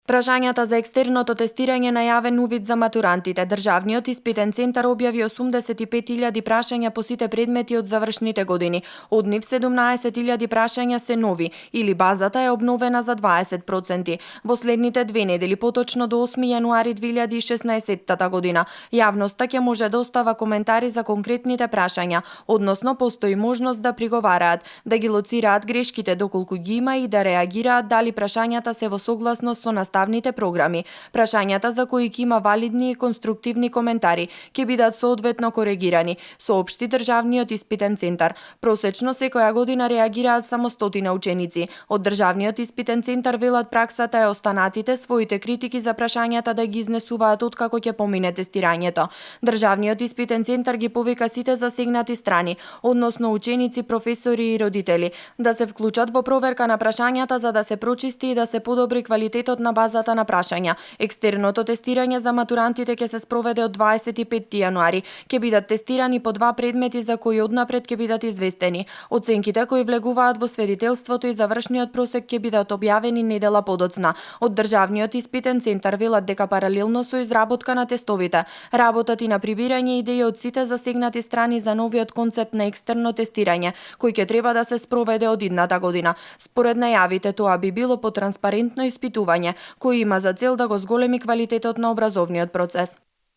Прашањата за екстерното тестирање на јавен увид за матурантите. Државниот испитен центар објави 85.000 прашања по сите предмети од завршните години. Од нив 17.000 прашања се нови или базата е обновена за 20%. Во следните 2 недели, поточно до 8 јануари 2016 година, јавноста ќе може да остава коментари за конкретните прашања, односно постои можност да приговараат, да ги лоцираат грешките доколку ги има и да реагираат дали прашањата се во согласност со наставните програми. Прашањата за кои ќе има валидни и конструктивни коментари ќе бидат соодветно коригирани, соопшти Државниот испитен центар. Просечно секоја година реагираат само 100 ученици. Од Државниот испитен центар велат праксата е останатите своите критики за прашањата да ги изнесуваат откако ќе помине тестирањето. Државниот испитен центар ги повика сите засегнати страни, односно ученици, професори и родители, да се вклучат во проверка на прашањата за да се прочисти и да се подобри квалитетот на базата на прашања. Екстерното тестирање за матурантите ќе се спроведе од 25 јануари. Ќе бидат тестирани по 2 предмети за кои однапред ќе бидат известени. Оценките кои влегуваат во сведителството и завршниот просек ќе бидат објавени недела подоцна. Од Државниот испитен центар велат дека паралелно со изработка на тестовите, работат и на прибирање идеи од сите засегнати страни за новиот концепт на екстерно тестирање, кој ќе треба да се спроведе од идната година. Според најавите, тоа би било по транспарентно испитување, кој има за цел да го зголеми квалитетот на образовниот процес.